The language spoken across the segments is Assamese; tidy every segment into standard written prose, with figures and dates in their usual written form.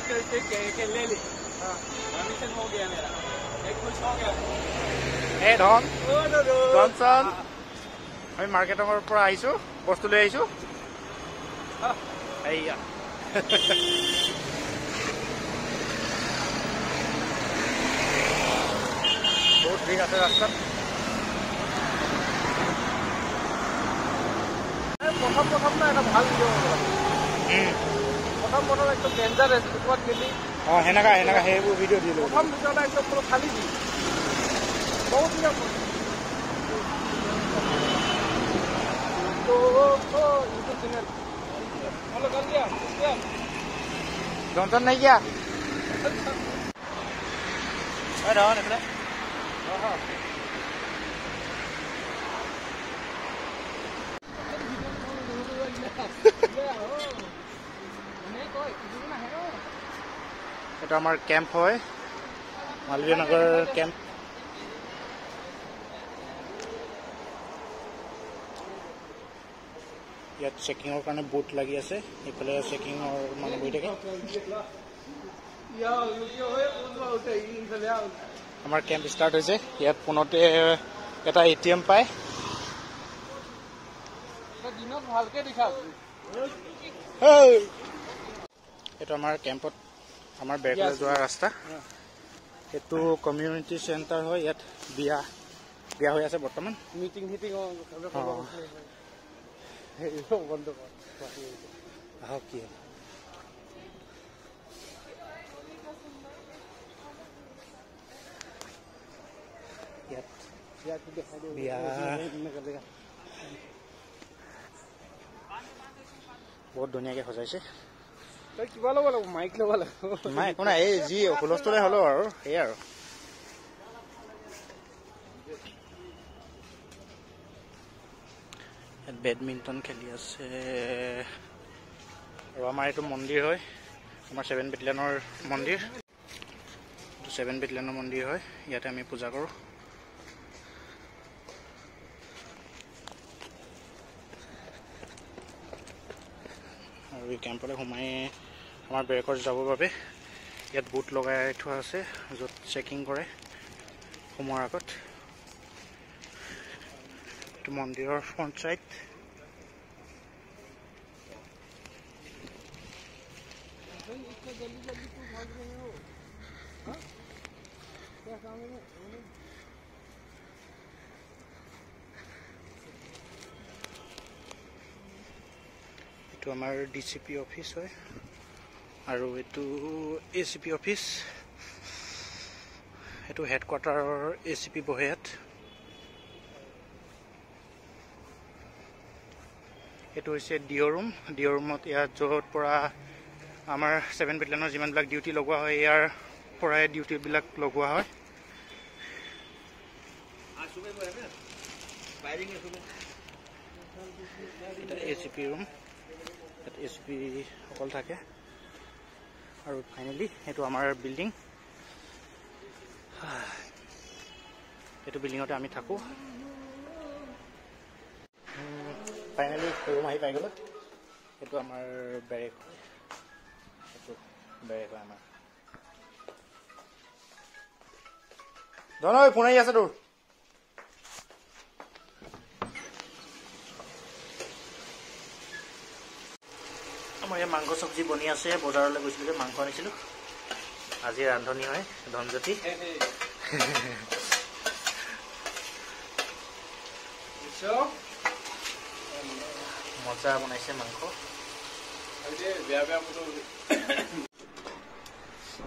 एक ले ली, परमिशन हो गया मेरा, एक खुश हो गया। এই ধন জনচন, আমি মাৰ্কেটৰ পৰা আহিছোঁ, বস্তু লৈ আহিছোঁ। এইয়া বহুত ভিৰ আছে ৰাস্তাত। প্ৰথম প্ৰথম না এটা ভাল ভিডিঅ' বনাব লাগে। প্ৰথম প্ৰথম একদম ডেঞ্জাৰাছ ক'ৰবাত গেলি। অঁ, সেনেকা সেনেকা সেইবোৰ ভিডিঅ' দিলোঁ। প্ৰথম ভিডিঅ' এটা একদম পুৰা ফালি দি বহুত ইউটিউব চেনেল ফলো कर लिया। জনচন নাইকিয়া। ধন এইফালে এইটো আমাৰ কেম্প হয়, মালৱীয় নগৰ কেম্প। ইয়াত চেকিঙৰ কাৰণে বুট লাগি আছে, এইফালে চেকিঙৰ মানুহ বহি থাকে। আমাৰ কেম্প ষ্টাৰ্ট হৈছে। ইয়াত পোনতে এটা ATM পায়। এইটো আমাৰ কেম্পত আমাৰ বেৰকলৈ যোৱা ৰাস্তা। এইটো কমিউনিটি চেণ্টাৰ হয়। ইয়াত বিয়া বিয়া হৈ আছে বৰ্তমান। মিটিং চিটিং আহক কি ইয়াত বিয়া বহুত ধুনীয়াকে সজাইছে। তই কিবা ল'ব লাগিব, মাইক ল'ব লাগিব। নাই একো নাই, এই যি হুলস্থুলে হ'লেও আৰু সেয়াই আৰু। ইয়াত বেডমিণ্টন খেলি আছে। আৰু আমাৰ এইটো মন্দিৰ হয়, আমাৰ 7 বেটেলিয়নৰ মন্দিৰ। এইটো 7 বেটেলিয়নৰ মন্দিৰ হয়, ইয়াতে আমি পূজা কৰোঁ। আৰু এই কেম্পলৈ সোমাই আমাৰ বেৰেকত যাবৰ বাবে ইয়াত বুট লগাই থোৱা আছে, য'ত চেকিং কৰে সোমোৱাৰ আগত। এইটো মন্দিৰৰ ফ্ৰণ্ট চাইড। এইটো আমাৰ DCP office হয় আৰু এইটো ACP office. এইটো হেডকোৱাৰ্টাৰৰ ACP বহে ইয়াত। এইটো হৈছে ডিঅ' ৰুম। ডিঅ' ৰুমত ইয়াত য'ত পৰা আমাৰ 7 বেটেলিয়নৰ যিমানবিলাক ডিউটি লগোৱা হয়, ইয়াৰ পৰাই ডিউটিবিলাক লগোৱা হয়। এটা ACP room, ইয়াত ACP সকল থাকে। আৰু ফাইনেলি এইটো আমাৰ বিল্ডিং। এইটো বিল্ডিঙতে আমি থাকোঁ। ফাইনেলি ৰুম আহি পাই গ'লো। এইটো আমাৰ বেৰেক হয়, এইটো বেৰেক হয় আমাৰ। ধন ফোন আহি আছে তোৰ। আমাৰ ইয়াত মাংস চব্জি বনি আছে। বজাৰলৈ গৈছিলোঁ যে মাংস আনিছিলোঁ। আজি ৰান্ধনি হয় ধনজ্যোতি। মজা বনাইছে মাংস।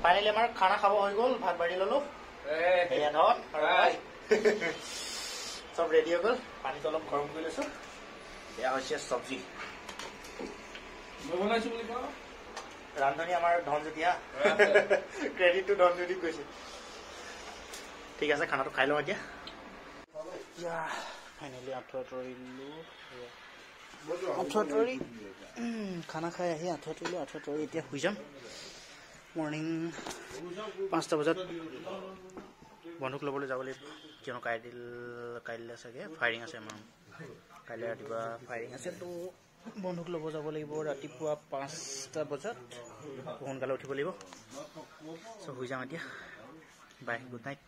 ফাইনেলি আমাৰ খানা খাব হৈ গ'ল, ভাত বাঢ়ি ল'লো। এয়া ধন চব ৰেডি হৈ গ'ল। পানীটো অলপ গৰম কৰি লৈছোঁ। এয়া হৈছে চব্জি ৰান্ধনি আমাৰ ধনজ্যোতিয়া। ক্ৰেডিটটো ধনজ্যোতিক গৈছে। ঠিক আছে, খানাটো খাই লওঁ এতিয়া। ফাইনেলি আঁঠুৱা তৰিলোঁ। আঁঠুৱা তৰি খানা খাই আহি আঁঠুৱা তৰিলোঁ। আঁঠুৱা তৰি এতিয়া শুই যাম। মৰ্ণিং 5টা বজাত বন্ধুক ল'বলৈ যাব লাগিব, কিয়নো কাইলৈ চাগে ফায়াৰিং আছে আমাৰ। কাইলৈ ৰাতিপুৱা ফায়াৰিং আছে, তো বন্ধুক ল'ব যাব লাগিব ৰাতিপুৱা 5টা বজাত, সোনকালে উঠিব লাগিব। চ' শুই যাম এতিয়া। Bye, good night.